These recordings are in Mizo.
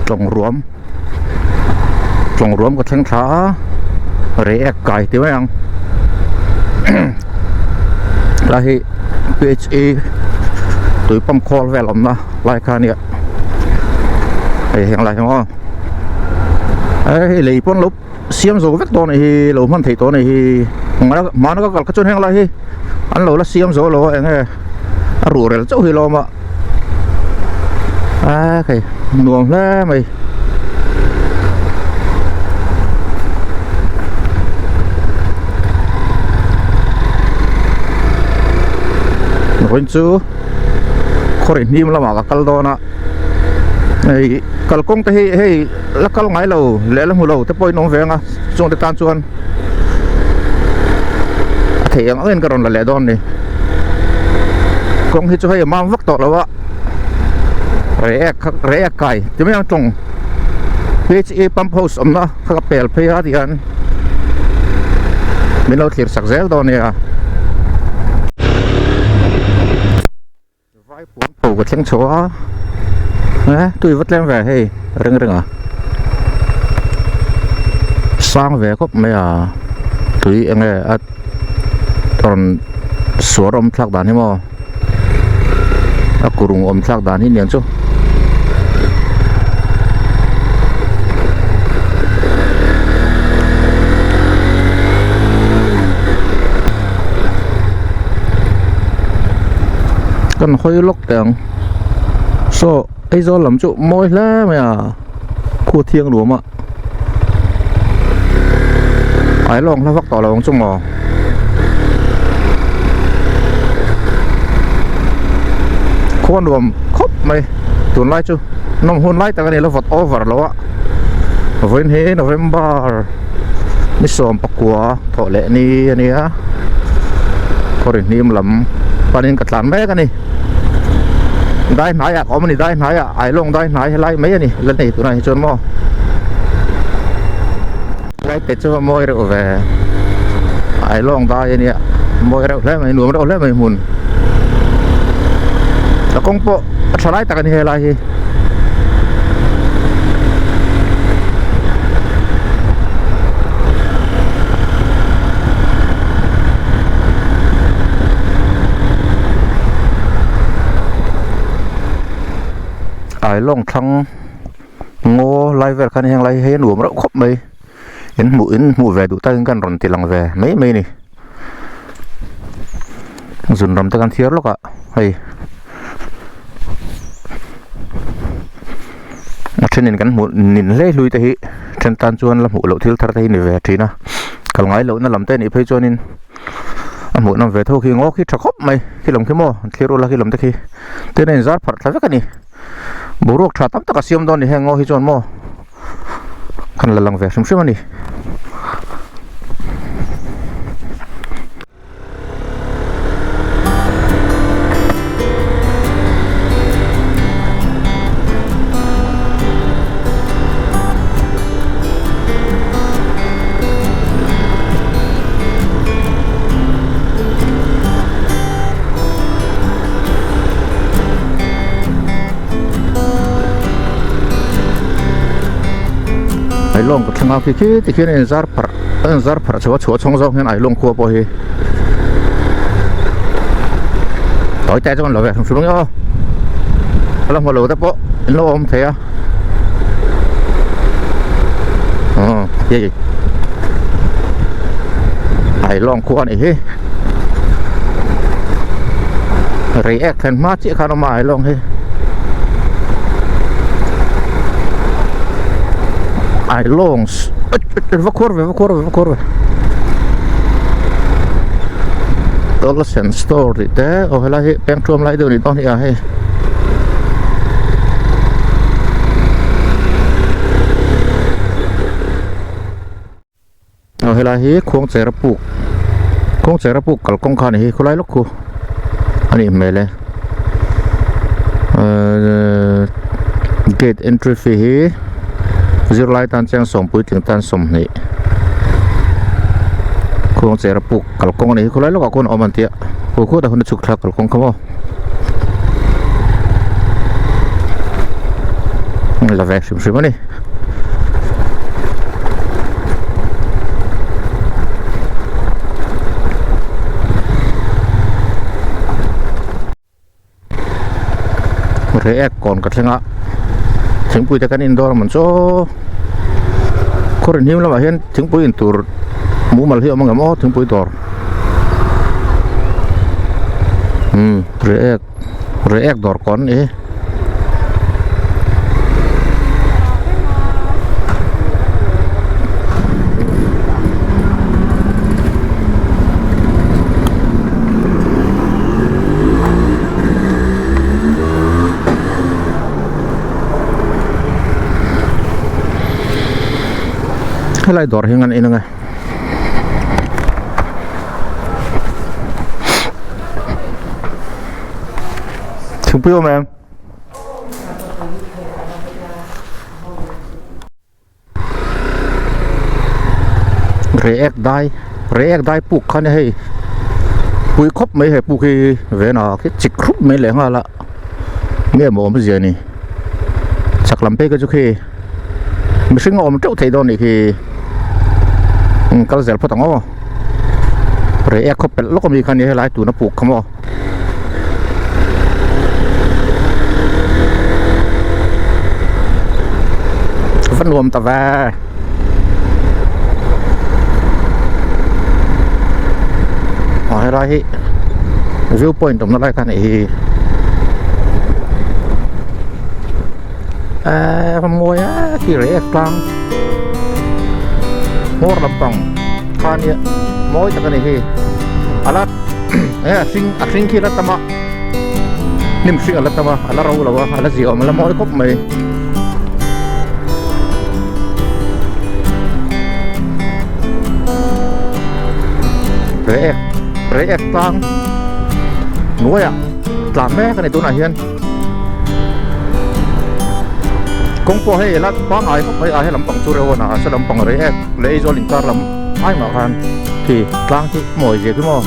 Tlawng ruam Tlawng ruam ka thleng thla a Reiek kai ti mai ang Helai hi PHE tui pump khawl vel awmna lai kha ania hei heng lai hi maw hei lei pawn lo siam zo vek tawh a nih hi lo hman theih tawh a nih hi hmana ka kal kha chuan heng lai hi an lo la siam zo lo a eng nge a ruhrel chauh hi lawm a a hei nuam hle mai. Vawiin chu khawri hnim lamah ka kal dawn a hei kalkawng te hi hei la kal ngai lo leh la hmu lo te pawhin awm ve ang a chung te tan chuan a theih ang angin ka rawn la leh dawn a ni kawng hi chu hei a mam vak tawh lo a reiek kha reiek kai ti mai ang tawng P H E pump house awmna kha ka pel phei a tihian min lo thlir sak zel dawn a nia. Vai puan pho ka thleng chho a eh tui va tlem ve hei ring ring a sang ve khawp mai a tui eng nge a rawn suar awm thlak dan hi maw a kurung awm thlak dan hi niang chu. Kan hawi lawk teh ang saw Aizawl lam chu mawi hle mai a khua thiang luam a ai lawng hla vak tawh lo ang chu maw khua nuam khawp mai tunlai chu nawm hun lai tak a ni lo vawt over lo a vawiin hi November ni 19 thawh leh ni a nia khawri hnim lam panin ka tlan mek a ni dai hnaiah ka awm a ni dai hnaiah ailawng dai hnai helai mai a ni la nei tunah hi chuan maw lai te chu a mawi reuh ve ailawng dai a nia mawi reuh hle mai nuam reuh hle mai hmun a kawng pawh a tha lai tak a ni helai hi. Ailawng thlang ngaw lai vel khan heng lai hi a nuam reuh khawp mai in hmuh in hmuh ve duh takin kan rawn ti lang ve mai mai a ni zun ram te kan thiar lawk a hei. A thenin kan hmuh nin hle hlui te hi then tan chuan la hmuh loh thil thar te hi ni ve thin a kal ngai lohna lam te anih phei chuanin a hmuh nawm ve tho khi ngaw khi tha khawp mai khi lam khi maw an thlir ula khi lam te khi tin a inzar pharh thla vek a ni boruak tha tam tak a siam dawn a ni heng ngaw hi chuan maw kan la lang ve hrim hrim a ni. Ailawng ka thleng a khi khi tikhian a inzar pharh a inzar pharh chho a chhuah chhawng zawk hian Ailawng khua pawh hi tawi te chuan lo ve hrim hrim ang aw a la hmu lo te pawh in lo awm thei a aw hei Ailawng khua a nih hi Reiek thlen hma chiah khan a awm a Ailawng hi Ailawng va khuar ve va khuar ve va khuar ve Dollarsen store tih te aw helai hi peng thuam lai deuh a nih dawn hi a hei aw helai hi khuangchera puk khuangchera puk kalkawng kha a ni hi khawlai lawk khu a nih hmel e ehh gate entry fee hi zirlai tan chian sawmpuitling tan sawmhnih khuangchera puk kalkawng a nih hi khawlai lawkah khuan a awm an tia khu khutah hun a chhuk thlak kalkawng kha maw. la ve hrim hrim a ni. Reiek kawn ka thleng a thingpui te kan in dawn a man chaw khaw rin him lamah hian thingpui in tur mumal hi a awm ang em aw thingpui dawr umm reiek reiek dawr kawn a ni hi. Helai dawr hi ngan in ange. Thingpui awm em? Reiek dai reiek dai puk kha nia hei pui khawp mai he puk hi vena khi chik hrup mai leh nghal a nge maw awmzia ni chak lam phei kha chu khi mihring a awm teuh thei dawn nih khi umm kal zel phawt ang aw reiek khaw pelh lawk ami kha nia helai tuna puk kha maw. Va nuam ta ve aw helai hi view point awmna lai kha a nih hi eee va mawi e khi reiek tlang hmawr lampang kha ania mawi tak a ni hi a la. e a hring a hring khi a la tam a hnim hring a la tam a a la ro lo a a la ziah awm a la mawi khawp mai reiek reiek tlang hnuaiah tlan mek a ni tunah hian kawng pawh hei la pangngai khawp mai a he lampang chu reuh a na se lampang reiek leh Aizawl inkar lam. Ai mah khan khi tlang khi mawi zia khi maw.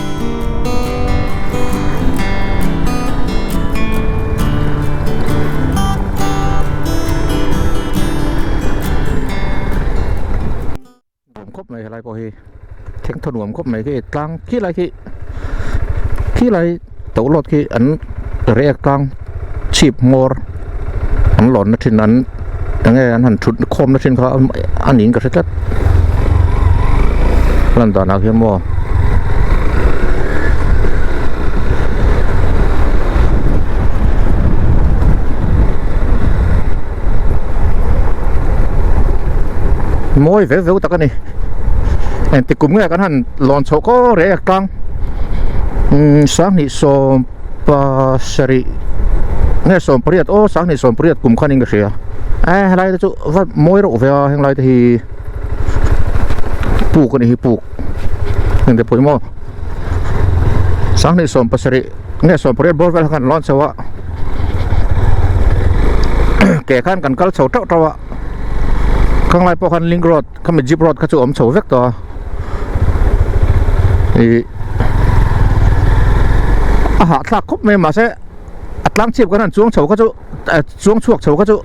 Nuam khawp mai helai pawh hi thengthaw nuam khawp mai khi tlang khi lai khi khi lai to lawt khi an reiek tlang chhip hmawr an lawnna thin an enge an han thut khawmna thin kha a niin ka hre tlat lan danah khian maw mawi veu veu tak a ni engtik kum nge kan han lawn chhoh kawr reng a tlang umm sanghnih sawm pasarih nge sawmpariat aw sanghnih sawmpariat kum khan in ka hria e helai te chu va mawi reuh ve a heng lai te hi puk a ni hi puk eng te pawh hi maw sanghnih sawmpasarih nge sawmpariat bawr vel khan lawn chho a ke khan kan kal chho teuh teuh a khang lai pawh khan link road khami jeep road kha chu awm chho vek tawh a ih a hahthlak khawp mai mahse a tlang chhip kan han chuang chho kha chu chuang chhuak chho kha chu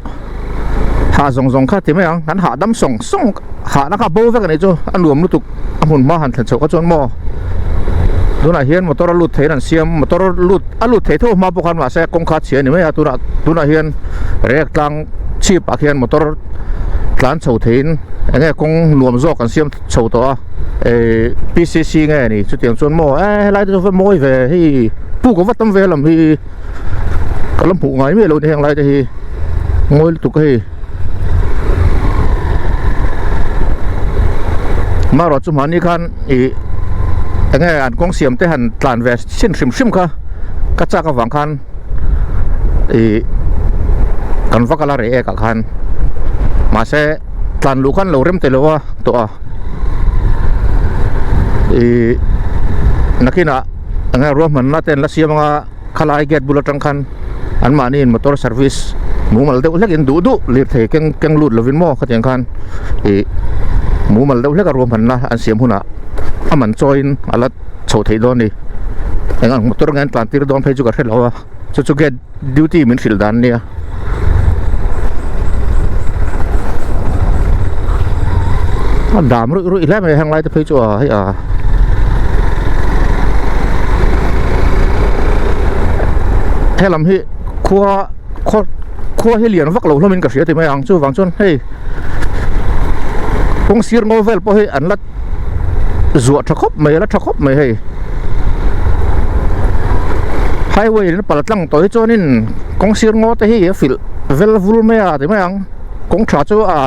hah zawng zawng kha ti mai ang an hahdam sawng sawng hahna kha a bo vek a nih chu a nuam lutuk a hmun hma han thlen chhoh kha chuan maw tunah hian motor a lut thei in an siam motor lut a lut thei tho hma pawh khan mahse kawngka a chhia a ni mai a tunah tunah hian reiek tlang chhip ah khian motor tlan chho theiin eng nge kawng nuam zawk an siam chho tawh a ehh P C C nge ni chutiang chuan maw e helai te chu va mawi ve hei puk a va tam ve lam hi ka la hmuh ngai miah lo ni heng lai te hi ngawi lutuk a hei marawh chu mahni khan ih eng nge an kawng siam te han tlan ve chin hrim hrim kha ka chak avang khan ih kan va kal a reh ek ah khan mahse tlan luh khan lo rem tel lo a tawh a ih nakinah eng nge ruahmanna te an la siam anga khalai gate bul atang khan anmahni in motor service mumal deuh hlek in duh duh lirthei keng keng lut lovin maw khatiang khan ih mumal deuh hlek a ruahmanna an siam hunah a man chawiin a la chhoh theih dawn a ni eng ang motor nge an tlan tir dawn phei chu ka hre lo a chu chu gate duty min hrilh dan a nia. A dam ruih ruih hle mai a heng lai te phei chu a hei a helam hi khua khaw khua hi lian vak lo hlawm in ka hria ti mai ang chuvang chuan hei kawng sir ngaw vel pawh hi an la zuah tha khawp mai a la tha khawp mai hei highway in pal tlang tawh hi chuanin kawng sir ngaw te hi a filh vel vul mai a ti mai ang kawng tha chu a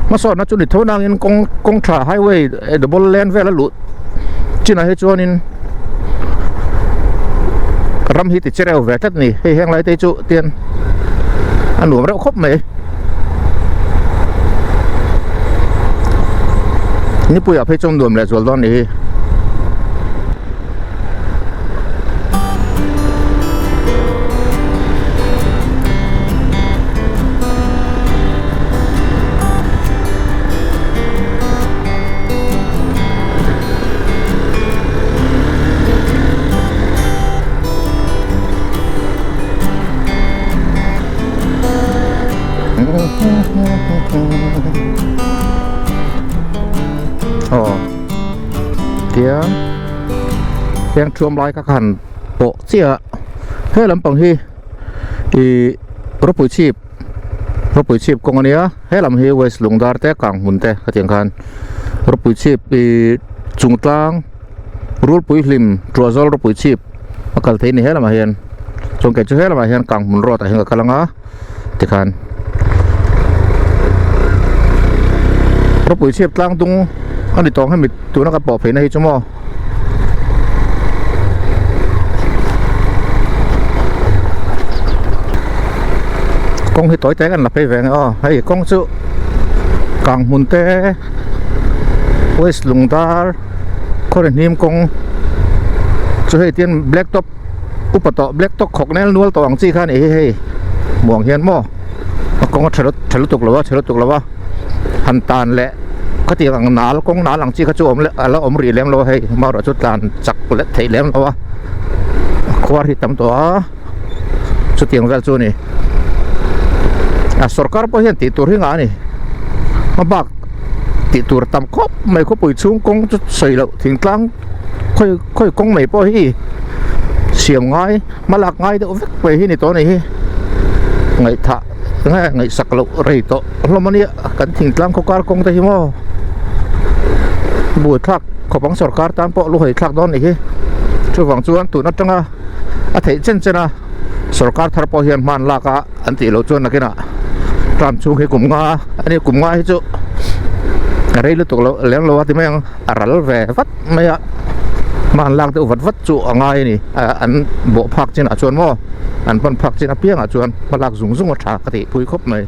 hmasawnna chu ni tho nangin kawng kawng tha highway double lane vel a luh chinah hi chuanin ram hi ti chereu ve tlat a ni hei heng lai te chu tian a nuam reuh khawp mai nipuiah phei chuan nuam leh zual dawn a nih hi. Aw tiang heng thuam lai kha ka han pawh chiah a he lampang hi ih rawpui chhip rawpui chhip kawng a nia he lam hi west lungdar te kang hmun te khatiang khan rawpui chhip ih chungtlang rulpui hlim tuahzawl rawpui chhip a kal thei a ni he lamah hian chuan kei chu he lamah hian kang hmun road ah hian ka kal ang a tikhan rawpui chhip tlang dung a ni tawng hemi tuna ka pawh phei na hi chu maw. Kawng hi tawi te kan la phei ve ang aw hei kawng chu kang hmun te west lungdar khawri hnim kawng chu hei tian black top upa tawh black top khawk nel nual tawh ang chi kha a nih hi hei muang hian maw a kawng a tha lutuk lo a tha lutuk lo a. Han tan leh khatiang ang nal kawng nal ang chi kha chu awm leh a la awm rih lem lo a hei marawh chu tlan chak leh theih lem lo a khuar hi tam tawh a chutiang vel chu a ni a sorkar pawh hian tih tur hi ngah a ni a bak tih tur tam khawp mai khawpui chhung kawng chu sawi loh thingtlang khawi khawi kawng mai pawh hi siam ngai hma lak ngai deuh vek mai hi ni tawh a ni hi ngaihthah nge ngaihsak loh rei tawh hlawm a nia kan thingtlang khaw kar kawng te hi maw buaithlak khawp ang sorkar tan pawh lu hawi thlak dawn a nih hi chuvang chuan tun atanga a theih chen chen a sorkar thar pawh hian hman lak a an tih loh chuan nakinah term chhung hi kum nga a ni kum nga hi chu a rei lutuk loh lem lo a ti mai ang. A ral ve vat mai a hman lak deuh vat vat chu a ngai a ni an bawh phak chinah chuan maw an pan phak chin apiangah chuan hma lak zung zung a tha ka tih pui khawp mai.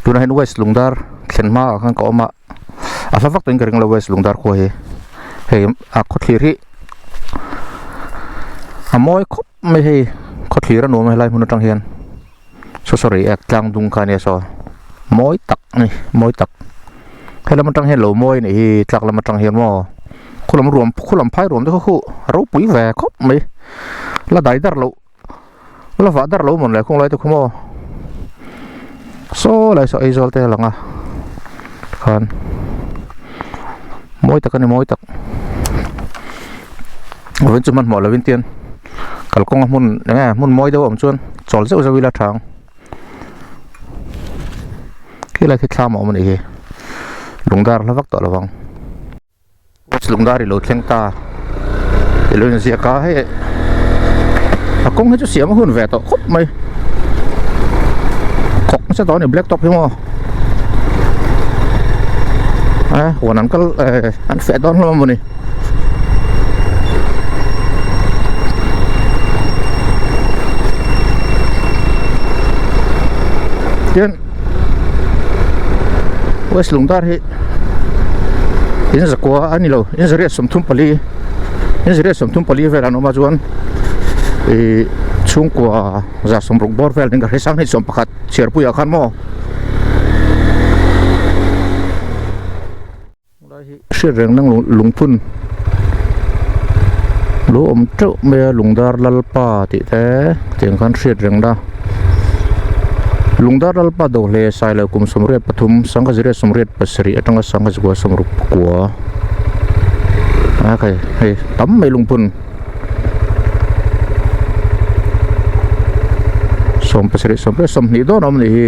Tunah hian west lungdar thlen hmaah khan ka awm a a hla vak tawhin ka ring lo west lungdar khua hi hei a khawthlir hi a mawi khawp mai hei khawthlir a nuam a helai hmun atang hian. Saw sorry ek tlang dung kha ania saw mawi tak a ni mawi tak helam atang hian lo mawi a nih hi tlak lam atang hian maw khulam ruam khulam phai ruam te kha khu a ropui ve khawp mai la dai dar loh la vah dar lo mawn le khung lai te khu maw saw lai saw Aizawl te a lang a khan mawi tak a ni mawi tak vawiin chu hmanhmawh lovin tian. Kalkawnga hmun eng nge hmun mawi deuh a awm chuan chawl zeuh zeuh ila tha ang khilai khi thlam a awm a nih hi lungdar hla vak tawh lovang lungdar i lo thleng ta i lo inziak a hei a kawng hi chu siam a hun ve tawh khawp mai khawk nasa tawh a ni black top hi maw a huan an kal eh an feh dawn hlawm a mawni. Tian West Lungdar hi in zakua a ni lo in zariat 34 in zariat 34 vel an awm a chuan ih chhungkua za sawmruk bawr vel nen ka hre sang hei 11 chhiarpuiah khan maw. Lai hi hriat reng nang lungphun lo awm teuh mai a lungdar lalpa tih te tiang khan hriat reng la Lungdar Lalpa Dohle Sailo kum 83 sangha ziriat 87 atanga sangha zikua sawmruk pakua a khai hei tam mai lungphun 70 20 dawn a awm anih hi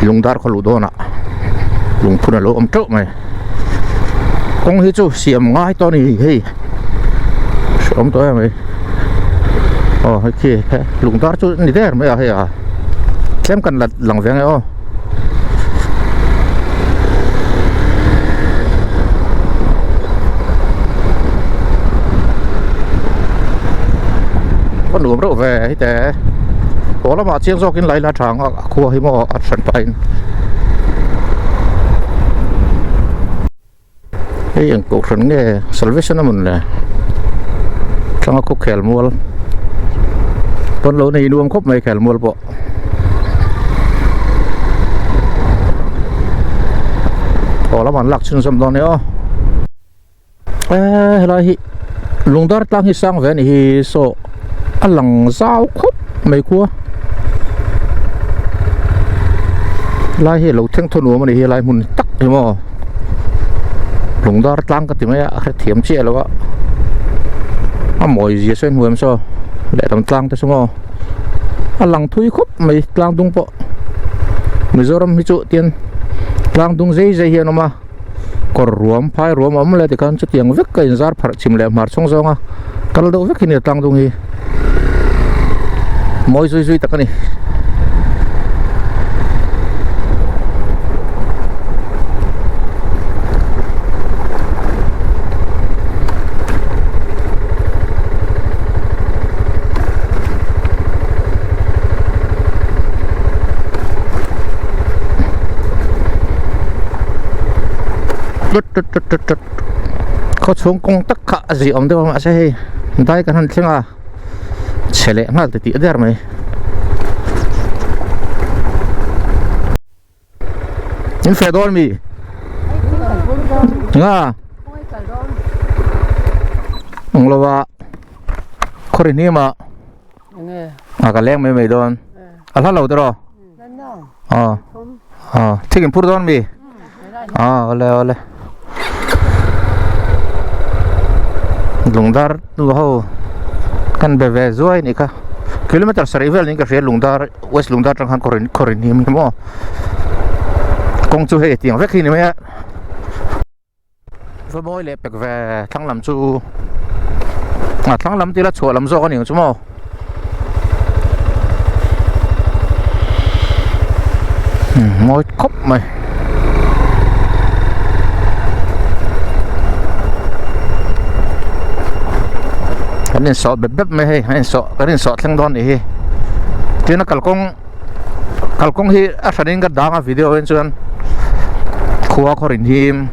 lungdar khaw luh dawnah lungphun a lo awm teuh mai kawng hi chu siam ngai tawh a ni hei hreawm tawh em mai aw hei khi he lungdar chu ni der mai a hei a tlem kan la lang ve ang e aw. Ka nuam reuh ve hei te haw lamah chiang zawkin lai la tha ang a khua hi maw a hran pahin hei eng kohhran nge salvation a mawn le thlang a khaw khel mual pawn lo nei nuam khawp mai khel mual pawh. Aw lamah an lak chhunzawm dawn nia aw eee helai hi lungdar tlang hi sang ve a ni hi saw a lang zau khawp mai khua helai hi a lo thleng thaw nuam a ni hi helai hmun tak hi maw lungdar tlang ka ti mai a a hrethiam chiah lo a a mawi zia sawi hmu em saw lehlam tlang te chu maw. a lang thui khawp mai tlang dung pawh Mizoram hi chu tian tlang dung zei zei hian a awm a kawr ruam phai ruam a awm le tikhan chutiang vek a inzar pharh chhim leh hmar chhawng zawng a kal deuh vek hi nia tlang dung hi mawi zui zui tak a ni. Tut tut tut tut tut khaw chhung kawng tak kha a zih awm deuh a mahse hei dai kan han thleng a chhe leh nghal titih der mai. In feh dawn mi? Nga. Ang lo a. Khawri hnim a. A ka leng mai mai dawn. A hla lo tiraw? Aw. Aw, thik in phur dawn mi? Aw, awle awle. Lungdar nu ho kan be ve zuai nih kha. Kilometer sarih vel niin ka hria Lungdar West Lungdar atang khan khawrin khawrin hi a maw. Kawng chu hei tiang vek hi ni mai a. Va mawi leh pek ve thlang lam chu a thlang lam tila chhuah lam zawk a ni ang chu maw. Mawi khawp mai. Kan insawh bep bep mai hei, kan insawh kan insawh thleng dawn nih hi. Tin a kalkawng kalkawng hi a hranin ka dang a video en chuan khua khaw rin him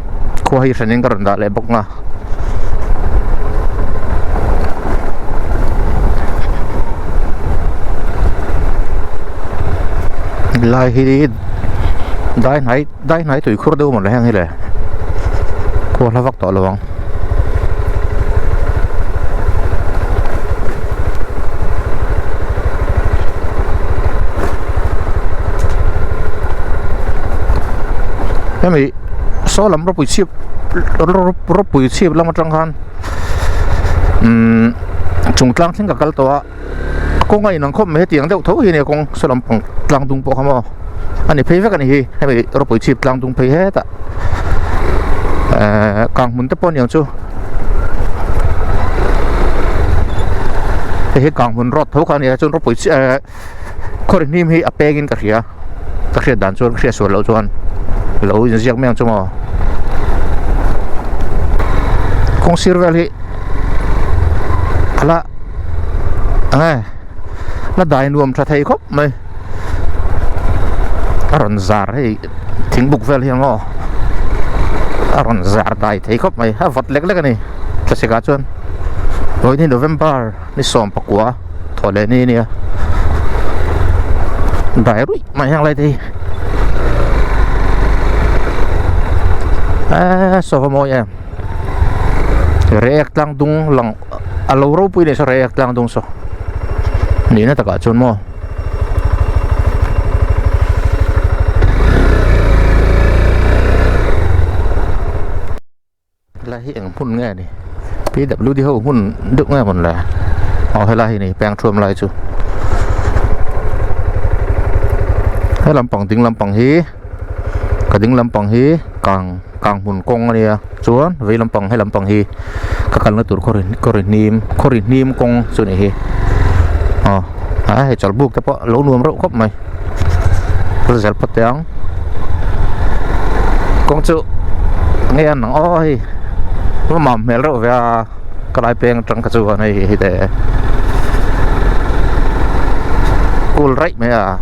khua hi hranin ka rawn dah leh bawk nga. Lai hi dai hnai dai hnai tui khur deuh mawle heng hi le khua hla vak tawh lo ang. Hemi saw lam ropui chhip ropui chhip lam atang khan umm chung tlang thleng ka kal tawh a kawng a inang khawp mai hetiang deuh tho hi nia kawng saw lampang tlang dung pawh kha maw a ni phei vek a ni hi hemi ropui chhip tlang dung phei hetah ehh kang hmun te pawh a ni ang chu hei hi kang hmun road tho kha a ni a chuan ropui chhip ehh khaw ri hnim hi a peng in ka hria ka hriat dan chuan ka hriat sual loh chuan lo inziak mai ang chu maw kawng sir vel hi a la enge la dai nuam tha thei khawp mai a rawn zar hei thingbuk vel hian maw a rawn zar dai thei khawp mai a vawt lek lek a ni thlasik ah chuan vawiin hi November. Ni 19 thawh leh ni ania dai ruih mai heng lai te hi eee saw va mawi em react tlang dung lang a lo ropui leh saw react tlang dung saw. Nihna takah chuan maw. Helai hi eng hmun nge ni PWD ho hmun deuh nge mawn le aw helai hi ni peng thuam lai chu he lampang ding lampang hi ka ding lampang hi kang kang hmun kawng a nia chuan vei lampang he lampang hi ka kalna tur khaw khaw ri hnim khaw ri hnim kawng chu a nih hi aw a hei chawlhbuk te pawh lo nuam reuh khawp mai kal zel phawt teh ang kawng chu nge an ang aw hei va mam hmel reuh ve a ka lai peng atang kha chuan hei hei te cool raih mai a.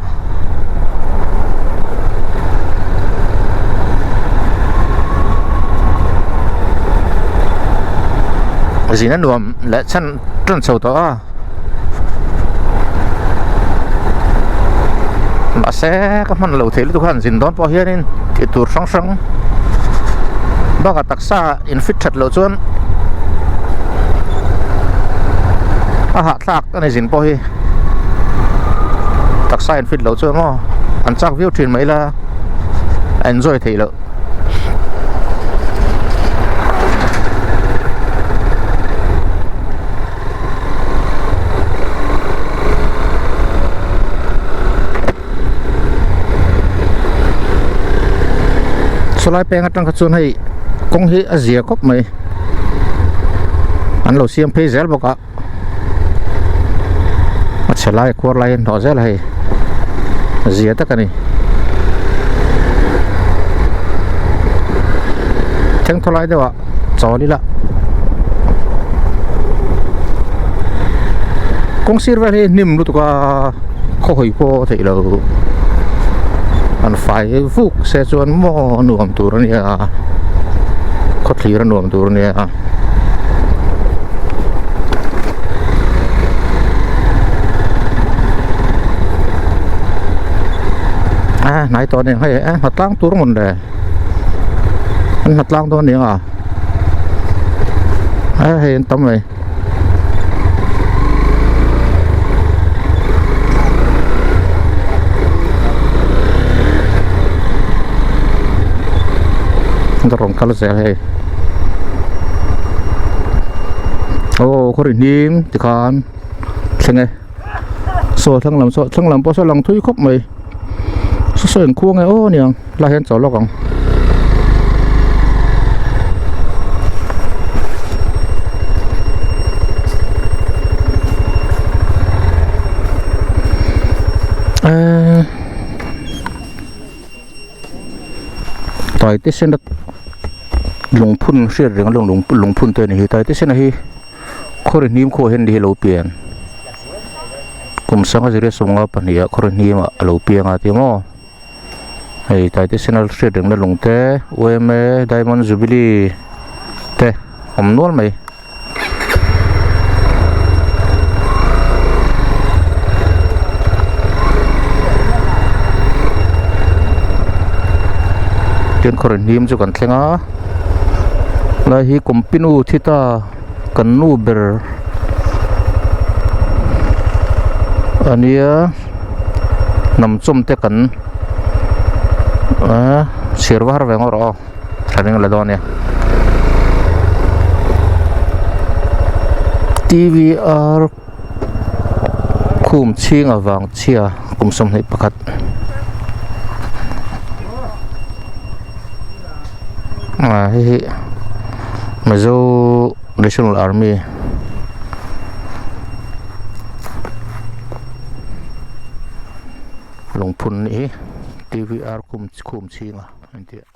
Zin a nuam leh chhan tan chho tawh a. Mahse ka hman lo thei lutuk khan zin dawn pawh hianin tih tur hrang hrang bakah taksa in fit that loh chuan a hahthlak a ni zin pawh hi taksa in fit loh chuan maw an chak viau thin mai la a enjoy theih loh. Sawlai peng atang kha chuan hei kawng hi a zia khawp mai an lo siam phei zel bawk a a chhe lai a khuar lai a hnawh zel a hei a zia tak a ni thengthaw lai deuh ah chawl ila kawng sir vel hi hnim lutuk a khaw hawi pawh a theih loh an fai vuk se chuan maw nuam tur a nia khaw thlir a nuam tur a nia. A hnai tawh a ni hei a hnatlang tur mawn le. An hna tlang dawn aniang a a hei an tam mai an rawn kal zel hei aw khaw ri hnim tikhan thleng e saw thlang lam saw thlang lam pawh saw lang thui khawp mai saw saw engkhuang nge aw aniang. Lai hian chaw lawk ang. Eee Taite sena lungphun hriat reng a lung lungphun te a ni hi Taite sena hi khaw ri hnim khuaah hian ni hi a lo pian kum sanga zirlai sawmnga pahnih ah khaw ri hnim ah a lo piang a ti maw. Hei Taite Senal hriat rengna lung te UMA Diamond Jubilee te awm nual mai. Tin khawrin hnim chu kan thleng a lai hi Kumpinu thi ta kan nu ber a nia. Hnam chawm te kan ahh chhiar var ve ngawt rawh aw tha ring la dawn nia T_V_R khum chhing avang chhia kum 21 ah hei hi Mizo National Army. Lungphun hi T_V_R khum chhing a an tih.